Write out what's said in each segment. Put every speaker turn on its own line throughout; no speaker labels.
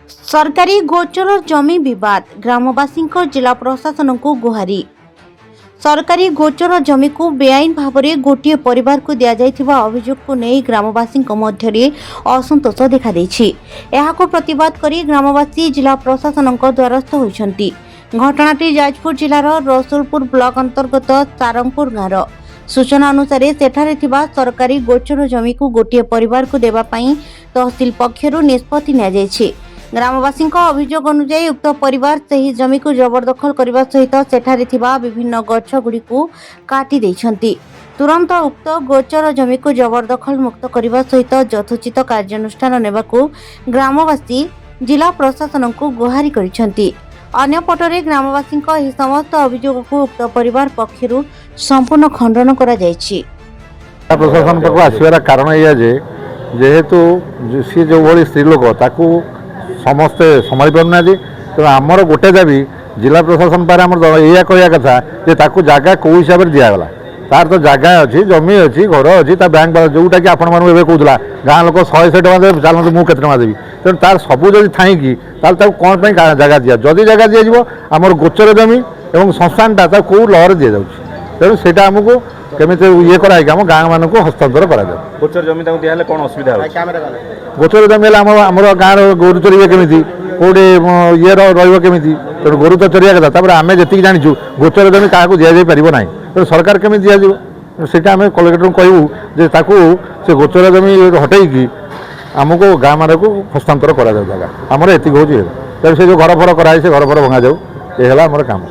ସରକାରୀ ଗୋଚର ଜମି ବିବାଦ, ଗ୍ରାମବାସୀଙ୍କ ଜିଲ୍ଲା ପ୍ରଶାସନକୁ ଗୁହାରି। ସରକାରୀ ଗୋଚର ଜମିକୁ ବେଆଇନ ଭାବରେ ଗୋଟିଏ ପରିବାରକୁ ଦିଆଯାଇଥିବା ଅଭିଯୋଗକୁ ନେଇ ଗ୍ରାମବାସୀଙ୍କ ମଧ୍ୟରେ ଅସନ୍ତୋଷ ଦେଖାଦେଇଛି। ଏହାକୁ ପ୍ରତିବାଦ କରି ଗ୍ରାମବାସୀ ଜିଲ୍ଲା ପ୍ରଶାସନଙ୍କ ଦ୍ୱାରସ୍ଥ ହୋଇଛନ୍ତି। ଘଟଣାଟି ଯାଜପୁର ଜିଲ୍ଲାର ରସୁଲପୁର ବ୍ଲକ ଅନ୍ତର୍ଗତ ସାରଙ୍ଗପୁର ଗାଁର। ସୂଚନା ଅନୁସାରେ, ସେଠାରେ ଥିବା ସରକାରୀ ଗୋଚର ଜମିକୁ ଗୋଟିଏ ପରିବାରକୁ ଦେବା ପାଇଁ ତହସିଲ ପକ୍ଷରୁ ନିଷ୍ପତ୍ତି ନିଆଯାଇଛି। ଗ୍ରାମବାସୀଙ୍କ ଅଭିଯୋଗ ଅନୁଯାୟୀ, ଉକ୍ତ ପରିବାର ସେହି ଜମିକୁ ଜବରଦଖଲ କରିବା ସହିତ ସେଠାରେ ଥିବା ବିଭିନ୍ନ ଗଛଗୁଡ଼ିକୁ କାଟି ଦେଇଛନ୍ତି। ତୁରନ୍ତ ଉକ୍ତ ଗୋଚର ଜମିକୁ ଜବରଦଖଲ ମୁକ୍ତ କରିବା ସହିତ ଯଥୋଚିତ କାର୍ଯ୍ୟାନୁଷ୍ଠାନ ନେବାକୁ ଗ୍ରାମବାସୀ ଜିଲ୍ଲା ପ୍ରଶାସନଙ୍କୁ ଗୁହାରି କରିଛନ୍ତି। ଅନ୍ୟପଟରେ ଗ୍ରାମବାସୀଙ୍କ ଏହି ସମସ୍ତ ଅଭିଯୋଗକୁ ଉକ୍ତ ପରିବାର ପକ୍ଷରୁ ସମ୍ପୂର୍ଣ୍ଣ ଖଣ୍ଡନ କରାଯାଇଛି।
ଜିଲ୍ଲା ପ୍ରଶାସନ ପାଖକୁ ଆସିବାର କାରଣ ଏଇଆ ଯେ ଯେହେତୁ ସିଏ ଯେଉଁଭଳି ସ୍ତ୍ରୀ ଲୋକ, ତାକୁ ସମସ୍ତେ ସମ୍ଭାଳି ପାରୁନାହାନ୍ତି। ତେଣୁ ଆମର ଗୋଟେ ଦାବି ଜିଲ୍ଲା ପ୍ରଶାସନ ପାଖରେ, ଆମର ଏଇଆ କହିବା କଥା ଯେ ତାକୁ ଜାଗା କେଉଁ ହିସାବରେ ଦିଆଗଲା? ତାର ତ ଜାଗା ଅଛି, ଜମି ଅଛି, ଘର ଅଛି, ତା ବ୍ୟାଙ୍କ ବାଲାନ୍ସ, ଯେଉଁଟାକି ଆପଣମାନଙ୍କୁ ଏବେ କହୁଥିଲା, ଗାଁ ଲୋକ ଶହେ ଶହେ ଟଙ୍କା ଦେବେ, ଚାଲନ୍ତୁ ମୁଁ କେତେ ଟଙ୍କା ଦେବି। ତେଣୁ ତାର ସବୁ ଯଦି ଥାଇକି, ତାହେଲେ ତାକୁ କ'ଣ ପାଇଁ ଜାଗା ଦିଆ? ଯଦି ଜାଗା ଦିଆଯିବ, ଆମର ଗୋଚର ଜମି ଏବଂ ଶ୍ମଶାନଟା ତାକୁ କେଉଁ ଲରେ ଦିଆଯାଉଛି? ତେଣୁ ସେଇଟା ଆମକୁ କେମିତି ଇଏ କରାହେଇକି ଆମ ଗାଁ ମାନଙ୍କୁ ହସ୍ତାନ୍ତର କରାଯାଉ।
ଗୋଚର ଜମି ତାଙ୍କୁ ଦିଆହେଲେ କ'ଣ ଅସୁବିଧା ହେଉଛି?
ଗୋଚର ଜମି ହେଲେ ଆମର ଗାଁର ଗୋରୁ ଚରିବେ କେମିତି? କେଉଁଠି ଇଏର ରହିବ କେମିତି? ତେଣୁ ଗୋରୁ ତ ଚରିବା କଥା। ତାପରେ ଆମେ ଯେତିକି ଜାଣିଛୁ, ଗୋଚର ଜମି କାହାକୁ ଦିଆଯାଇ ପାରିବ ନାହିଁ। ତେଣୁ ସରକାର କେମିତି ଦିଆଯିବ? ତେଣୁ ସେଇଟା ଆମେ କଲେକ୍ଟରଙ୍କୁ କହିବୁ ଯେ ତାକୁ ସେ ଗୋଚର ଜମି ହଟେଇକି ଆମକୁ ଗାଁ ମାନଙ୍କୁ ହସ୍ତାନ୍ତର କରାଯାଉ ଜାଗା। ଆମର ଏତିକି ହେଉଛି ଇଏ। ତେଣୁ ସେ ଯେଉଁ ଘର ଫର କରାହେଇ, ସେ ଘର ଫର ଭଙ୍ଗାଯାଉ, ଏ ହେଲା ଆମର କାମ।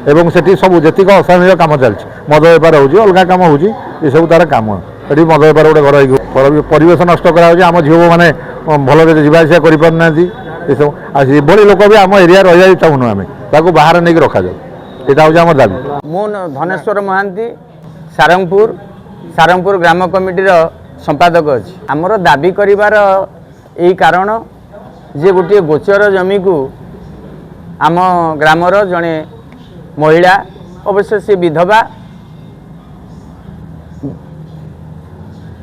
ଏବଂ ସେଠି ସବୁ ଯେତିକ ଅସାମୟିକ କାମ ଚାଲିଛି, ମଦ ବେପାର ହେଉଛି, ଅଲଗା କାମ ହେଉଛି, ଏସବୁ ତାର କାମ। ଏଠି ମଦ ବେପାର ଗୋଟେ ଘର ହେଇକି ପରିବେଶ ନଷ୍ଟ କରାଯାଉଛି। ଆମ ଝିଅ ମାନେ ଭଲରେ ଯିବା ଆସିବା କରିପାରୁନାହାନ୍ତି ଏସବୁ। ଆଉ ଏଭଳି ଲୋକ ବି ଆମ ଏରିଆ ରହିବାକୁ ଚାହୁଁନୁ ଆମେ। ତାକୁ ବାହାରେ ନେଇକି ରଖାଯାଉ, ଏଇଟା ହେଉଛି ଆମର ଦାବି।
ମୁଁ ଧନେଶ୍ୱର ମହାନ୍ତି, ସାରଙ୍ଗପୁର ଗ୍ରାମ କମିଟିର ସମ୍ପାଦକ ଅଛି। ଆମର ଦାବି କରିବାର ଏଇ କାରଣ ଯେ ଗୋଟିଏ ଗୋଚର ଜମିକୁ ଆମ ଗ୍ରାମର ଜଣେ ମହିଳା, ଅବଶ୍ୟ ସେ ବିଧବା,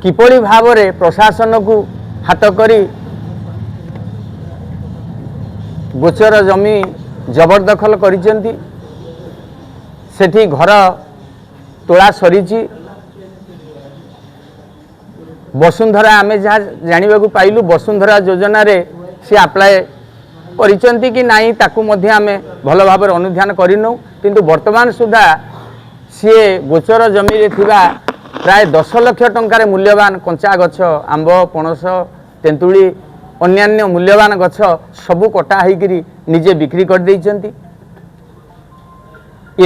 କିପରି ଭାବରେ ପ୍ରଶାସନକୁ ହାତ କରି ଗୋଚର ଜମି ଜବରଦଖଲ କରିଛନ୍ତି। ସେଠି ଘର ତୋଳା ସରିଛି। ବସୁନ୍ଧରା, ଆମେ ଯାହା ଜାଣିବାକୁ ପାଇଲୁ, ବସୁନ୍ଧରା ଯୋଜନାରେ ସେ ଆପ୍ଲାଏ କରିଛନ୍ତି କି ନାହିଁ, ତାକୁ ମଧ୍ୟ ଆମେ ଭଲ ଭାବରେ ଅନୁଧ୍ୟାନ କରିନୁ। କିନ୍ତୁ ବର୍ତ୍ତମାନ ସୁଦ୍ଧା ସିଏ ଗୋଚର ଜମିରେ ଥିବା ପ୍ରାୟ 10 ଲକ୍ଷ ଟଙ୍କାରେ ମୂଲ୍ୟବାନ କଞ୍ଚା ଗଛ, ଆମ୍ବ, ପଣସ, ତେନ୍ତୁଳି, ଅନ୍ୟାନ୍ୟ ମୂଲ୍ୟବାନ ଗଛ ସବୁ କଟା ହେଇକିରି ନିଜେ ବିକ୍ରି କରିଦେଇଛନ୍ତି।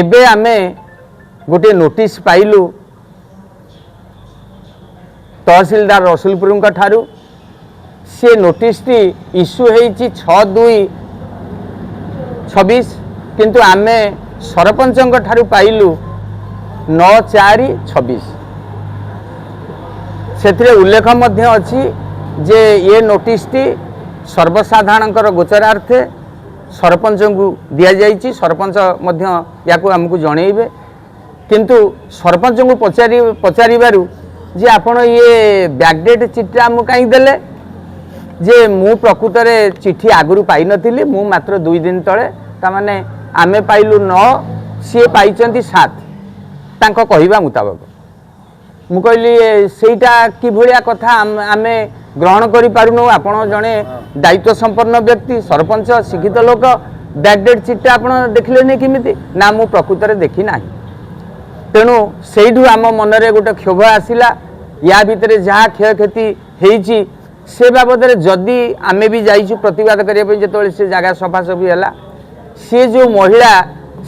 ଏବେ ଆମେ ଗୋଟିଏ ନୋଟିସ୍ ପାଇଲୁ ତହସିଲଦାର ରସୁଲପୁରଙ୍କ ଠାରୁ। ସେ ନୋଟିସଟି ଇସ୍ୟୁ ହେଇଛି 6/2/26, କିନ୍ତୁ ଆମେ ସରପଞ୍ଚଙ୍କ ଠାରୁ ପାଇଲୁ 9/4/26। ସେଥିରେ ଉଲ୍ଲେଖ ମଧ୍ୟ ଅଛି ଯେ ଏ ନୋଟିସଟି ସର୍ବସାଧାରଣଙ୍କର ଗୋଚରାର୍ଥେ ସରପଞ୍ଚଙ୍କୁ ଦିଆଯାଇଛି, ସରପଞ୍ଚ ମଧ୍ୟ ୟାକୁ ଆମକୁ ଜଣେଇବେ। କିନ୍ତୁ ସରପଞ୍ଚଙ୍କୁ ପଚାରିବାରୁ ଯେ ଆପଣ ଇଏ ବ୍ୟାକଡେଟ୍ ଚିଠିଟା ଆମକୁ କାହିଁକି ଦେଲେ? ଯେ ମୁଁ ପ୍ରକୃତରେ ଚିଠି ଆଗରୁ ପାଇନଥିଲି, ମୁଁ ମାତ୍ର 2 ଦିନ ତଳେ। ତାମାନେ ଆମେ ପାଇଲୁ 9, ସିଏ ପାଇଛନ୍ତି 7, ତାଙ୍କ କହିବା ମୁତାବକ। ମୁଁ କହିଲି, ସେଇଟା କିଭଳିଆ କଥା, ଆମେ ଗ୍ରହଣ କରିପାରୁନୁ। ଆପଣ ଜଣେ ଦାୟିତ୍ୱ ସମ୍ପନ୍ନ ବ୍ୟକ୍ତି, ସରପଞ୍ଚ, ଶିକ୍ଷିତ ଲୋକ, ବ୍ୟାକଡେଟ୍ ଚିଠିଟା ଆପଣ ଦେଖିଲେନି କେମିତି? ନା, ମୁଁ ପ୍ରକୃତରେ ଦେଖି ନାହିଁ। ତେଣୁ ସେଇଠୁ ଆମ ମନରେ ଗୋଟେ କ୍ଷୋଭ ଆସିଲା। ୟା ଭିତରେ ଯାହା କ୍ଷୟକ୍ଷତି ହେଇଛି, ସେ ବାବଦରେ ଯଦି ଆମେ ବି ଯାଇଛୁ ପ୍ରତିବାଦ କରିବା ପାଇଁ, ଯେତେବେଳେ ସେ ଜାଗା ସଫାସଫି ହେଲା, ସିଏ ଯେଉଁ ମହିଳା,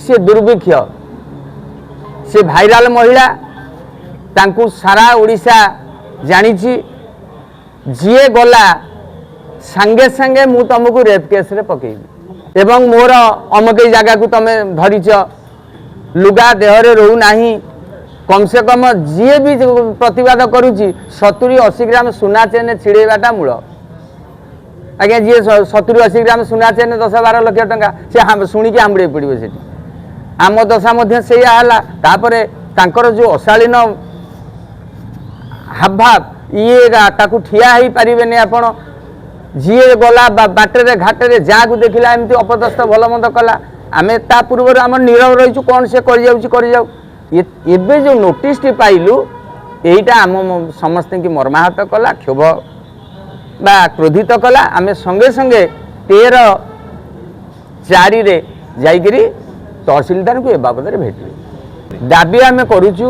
ସିଏ ଦୁର୍ଭିକ୍ଷ, ସେ ଭାଇରାଲ ମହିଳା, ତାଙ୍କୁ ସାରା ଓଡ଼ିଶା ଜାଣିଛି। ଯିଏ ଗଲା, ସାଙ୍ଗେ ସାଙ୍ଗେ ମୁଁ ତୁମକୁ ରେପ୍ କେସ୍ରେ ପକେଇବି ଏବଂ ମୋର ଅମକେଇ ଜାଗାକୁ ତମେ ଧରିଛ, ଲୁଗା ଦେହରେ ରହୁନାହିଁ। କମ୍ ସେ କମ୍ ଯିଏ ବି ପ୍ରତିବାଦ କରୁଛି, 70-80 ଗ୍ରାମ ସୁନା ଚେନ୍ ଛିଡ଼େଇବାଟା ମୂଳ। ଆଜ୍ଞା, ଯିଏ 70-80 ଗ୍ରାମ ସୁନା ଚେନ୍, 10-12 ଲକ୍ଷ ଟଙ୍କା, ସେ ଶୁଣିକି ଆମ୍ବୁଡ଼େଇ ପଡ଼ିବ ସେଠି। ଆମ ଦଶା ମଧ୍ୟ ସେଇଆ ହେଲା। ତାପରେ ତାଙ୍କର ଯେଉଁ ଅଶାଳୀନ ହାବଭାବ, ଇଏ ତାକୁ ଠିଆ ହେଇପାରିବେନି ଆପଣ। ଯିଏ ଗଲା ବାଟରେ ଘାଟରେ ଯାହାକୁ ଦେଖିଲା ଏମିତି ଅପଦସ୍ଥ ଭଲ ମନ୍ଦ କଲା। ଆମେ ତା ପୂର୍ବରୁ ଆମର ନୀରବ ରହିଛୁ, କ'ଣ ସେ କରିଯାଉଛି କରିଯାଉ। ଏବେ ଯେଉଁ ନୋଟିସଟି ପାଇଲୁ, ଏଇଟା ଆମ ସମସ୍ତଙ୍କୁ ମର୍ମାହତ କଲା, କ୍ଷୋଭ ବା କ୍ରୋଧିତ କଲା। ଆମେ ସଙ୍ଗେ ସଙ୍ଗେ 13/4ରେ ଯାଇକରି ତହସିଲଦାରଙ୍କୁ ଏ ବାବଦରେ ଭେଟିଲୁ। ଦାବି ଆମେ କରୁଛୁ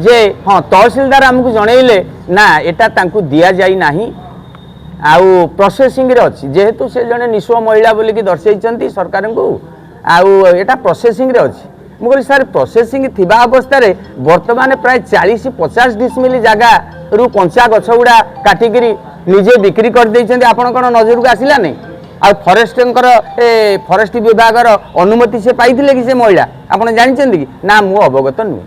ଯେ ହଁ, ତହସିଲଦାର ଆମକୁ ଜଣେଇଲେ ନା ଏଟା ତାଙ୍କୁ ଦିଆଯାଇ ନାହିଁ ଆଉ ପ୍ରୋସେସିଂରେ ଅଛି। ଯେହେତୁ ସେ ଜଣେ ନିଃସ୍ୱ ମହିଳା ବୋଲିକି ଦର୍ଶାଇଛନ୍ତି ସରକାରଙ୍କୁ, ଆଉ ଏଟା ପ୍ରୋସେସିଂରେ ଅଛି। ମୁଁ କହିଲି, ସାର୍, ପ୍ରୋସେସିଂ ଥିବା ଅବସ୍ଥାରେ ବର୍ତ୍ତମାନ ପ୍ରାୟ 40-50 ଡିସମିଲି ଜାଗାରୁ କଞ୍ଚା ଗଛ ଗୁଡ଼ା କାଟିକିରି ନିଜେ ବିକ୍ରି କରିଦେଇଛନ୍ତି, ଆପଣ କ'ଣ ନଜରକୁ ଆସିଲାନି? ଆଉ ଫରେଷ୍ଟଙ୍କର, ଏ ଫରେଷ୍ଟ ବିଭାଗର ଅନୁମତି ସେ ପାଇଥିଲେ କି ସେ ମହିଳା, ଆପଣ ଜାଣିଛନ୍ତି କି? ନା, ମୁଁ ଅବଗତ ନୁହେଁ।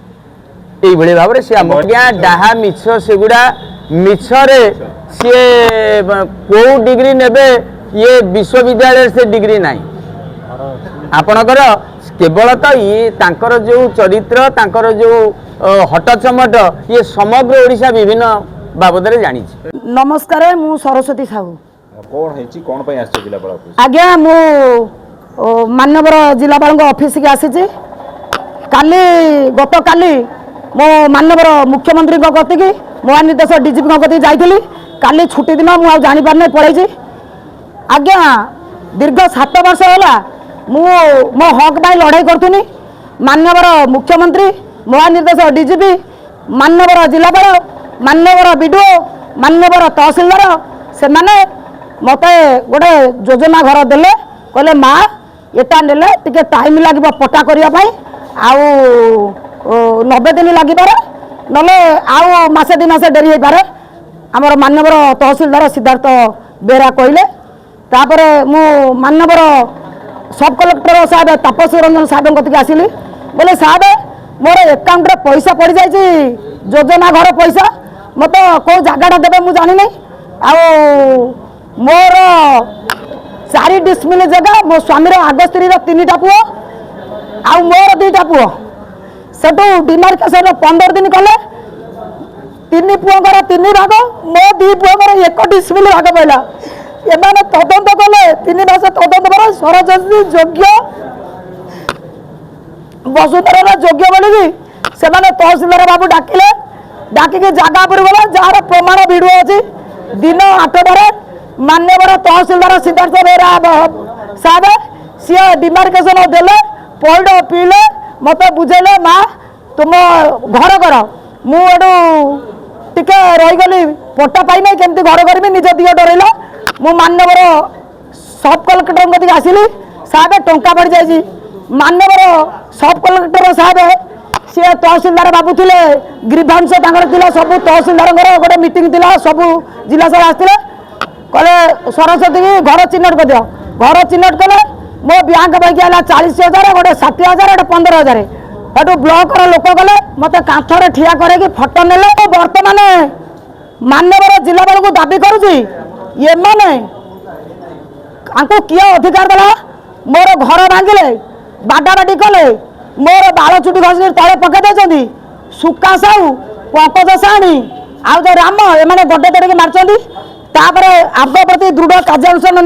ଏଇଭଳି ଭାବରେ ସେ ଆମ ଆଜ୍ଞା ଡାହା ମିଛ, ସେଗୁଡ଼ା ମିଛରେ ସିଏ କୋଉ ଡିଗ୍ରୀ ନେବେ? ଇଏ ବିଶ୍ୱବିଦ୍ୟାଳୟରେ ସେ ଡିଗ୍ରୀ ନାହିଁ ଆପଣଙ୍କର। କେବଳ ତ ଇଏ ତାଙ୍କର ଯେଉଁ ଚରିତ୍ର, ତାଙ୍କର ଯେଉଁ ହଟଚମଟ, ଇଏ ସମଗ୍ର ଓଡ଼ିଶା ବିଭିନ୍ନ ବାବଦରେ ଜାଣିଛି।
ନମସ୍କାର, ମୁଁ ସରସ୍ୱତୀ ସାହୁ।
କ'ଣ ହେଇଛି? କ'ଣ ପାଇଁ ଆସିଛ ଜିଲ୍ଲାପାଳ ଅଫିସ?
ଆଜ୍ଞା, ମୁଁ ମାନ୍ୟବର ଜିଲ୍ଲାପାଳଙ୍କ ଅଫିସକି ଆସିଛି। କାଲି, ଗତକାଲି ମୁଁ ମାନ୍ୟବର ମୁଖ୍ୟମନ୍ତ୍ରୀଙ୍କ କତିକି, ମହାନିର୍ଦ୍ଦେଶକ ଡିଜିପିଙ୍କ କତିକି ଯାଇଥିଲି। କାଲି ଛୁଟି ଦିନ, ମୁଁ ଆଉ ଜାଣିପାରିନି, ପଳେଇଛି। ଆଜ୍ଞା, ଦୀର୍ଘ 7 ବର୍ଷ ହେଲା ମୁଁ ମୋ ହକ୍ ପାଇଁ ଲଢ଼େଇ କରୁଥିଲି। ମାନ୍ୟବର ମୁଖ୍ୟମନ୍ତ୍ରୀ, ମହାନିର୍ଦ୍ଦେଶକ ଡିଜିପି, ମାନ୍ୟବର ଜିଲ୍ଲାପାଳ, ମାନ୍ୟବର ବିଡ଼ିଓ, ମାନ୍ୟବର ତହସିଲଦାର, ସେମାନେ ମୋତେ ଗୋଟେ ଯୋଜନା ଘର ଦେଲେ। କହିଲେ, ମା, ଏଟା ନେଲେ ଟିକେ ଟାଇମ୍ ଲାଗିବ ପଟା କରିବା ପାଇଁ, ଆଉ 90 ଦିନ ଲାଗିପାରେ, ନହେଲେ ଆଉ ମାସେ 2 ମାସ ଡେରି ହେଇପାରେ। ଆମର ମାନ୍ୟବର ତହସିଲଦାର ସିଦ୍ଧାର୍ଥ ବେହେରା କହିଲେ। ତାପରେ ମୁଁ ମାନ୍ୟବର ସବ୍ କଲେକ୍ଟର ସାହେବ ତାପସ ରଞ୍ଜନ ସାହେବଙ୍କ କତିକି ଆସିଲି। ବୋଲେ, ସାହେବ, ମୋର ଆକାଉଣ୍ଟରେ ପଇସା ପଡ଼ିଯାଇଛି, ଯୋଜନା ଘର ପଇସା, ମୋତେ କେଉଁ ଜାଗାଟା ଦେବେ ମୁଁ ଜାଣିନି। ଆଉ ମୋର 4 ଡିସମିଲ ଜାଗା, ମୋ ସ୍ୱାମୀର ଆଗ ସ୍ତ୍ରୀର ତିନିଟା ପୁଅ ଆଉ ମୋର ଦୁଇଟା ପୁଅ। ସେଠୁ ଡିମାର୍କେସନ 15 ଦିନ କଲେ, ତିନି ପୁଅଙ୍କର ତିନି ଭାଗ, ମୋ ଦୁଇ ପୁଅଙ୍କର 1 ଡିସମିଲ ଭାଗ ପଇଲା। ଏମାନେ ତଦନ୍ତ କଲେ। 3 ମାସ ତଦନ୍ତ ପରେ ସରସ୍ୱତୀ ଯୋଗ୍ୟ, ବସୁନ୍ଧରାର ଯୋଗ୍ୟ ବୋଲିକି ସେମାନେ ତହସିଲଦାର ବାବୁ ଡାକିଲେ। ଡାକିକି ଜାଗା ଉପରେ ଗଲେ, ଯାହାର ପ୍ରମାଣ ଭିଡ଼ିଓ ଅଛି। ଦିନ 8ଟାରେ ମାନ୍ୟବର ତହସିଲଦାର ସିଦ୍ଧାର୍ଥ ବେହେରା ସାହେବ ସିଏ ଡିମାର୍କେସନ ଦେଲେ, ପଇଡ଼ ପିଇଲେ, ମୋତେ ବୁଝେଇଲେ, ମା, ତୁମ ଘର କର। ମୁଁ ଏଠୁ ଟିକେ ରହିଗଲି, ପଟ୍ଟା ପାଇନାହିଁ, କେମିତି ଘର କରିବି? ନିଜ ଦିଅ ଡରେଇଲା। ମୁଁ ମାନ୍ୟବର ସବ୍ କଲେକ୍ଟରଙ୍କ କତିକି ଆସିଲି। ସାହେବ, ଟଙ୍କା ପଡ଼ିଯାଇଛି। ମାନ୍ୟବର ସବ୍ କଲେକ୍ଟର ସାହେବ ସିଏ, ତହସିଲଦାର ବାବୁ ଥିଲେ, ଗ୍ରିଭାନ୍ସ ତାଙ୍କର ଥିଲା, ସବୁ ତହସିଲଦାରଙ୍କର ଗୋଟେ ମିଟିଂ ଥିଲା, ସବୁ ଜିଲ୍ଲା ସାରା ଆସିଥିଲେ। କହିଲେ, ସରସ୍ୱତୀ କି ଘର ଚିହ୍ନଟ କରିଦିଅ। ଘର ଚିହ୍ନଟ କଲେ। ମୋ ବ୍ୟାଙ୍କ ବହିକି ହେଲା 40,000, ଗୋଟେ 60,000, ଗୋଟେ 15,000। ସେଠୁ ବ୍ଲକର ଲୋକ ଗଲେ, ମୋତେ କାନ୍ଥରେ ଠିଆ କରେଇକି ଫଟୋ ନେଲେ। ମୁଁ ବର୍ତ୍ତମାନ ମାନ୍ୟବର ଜିଲ୍ଲାପାଳଙ୍କୁ ଦାବି କରୁଛି, ଏମାନେ ଆଙ୍କୁ କିଏ ଅଧିକାର ଦେଲା? ମୋର ଘର ଭାଙ୍ଗିଲେ, ବାଡାବାଡି କଲେ, ମୋର ବାଳ ଚୁଟି ଘଷି ତଳେ ପକାଇ ଦେଇଛନ୍ତି। ସୁକା ସାହୁ, ପଙ୍କଜ ସାହାଣୀ ଆଉ ଯୋଉ ରାମ, ଏମାନେ ଗଡେ ଧରିକି ମାରିଛନ୍ତି। ତାପରେ ଆଙ୍କ ପ୍ରତି ଦୃଢ଼ କାର୍ଯ୍ୟାନୁଷ୍ଠାନ।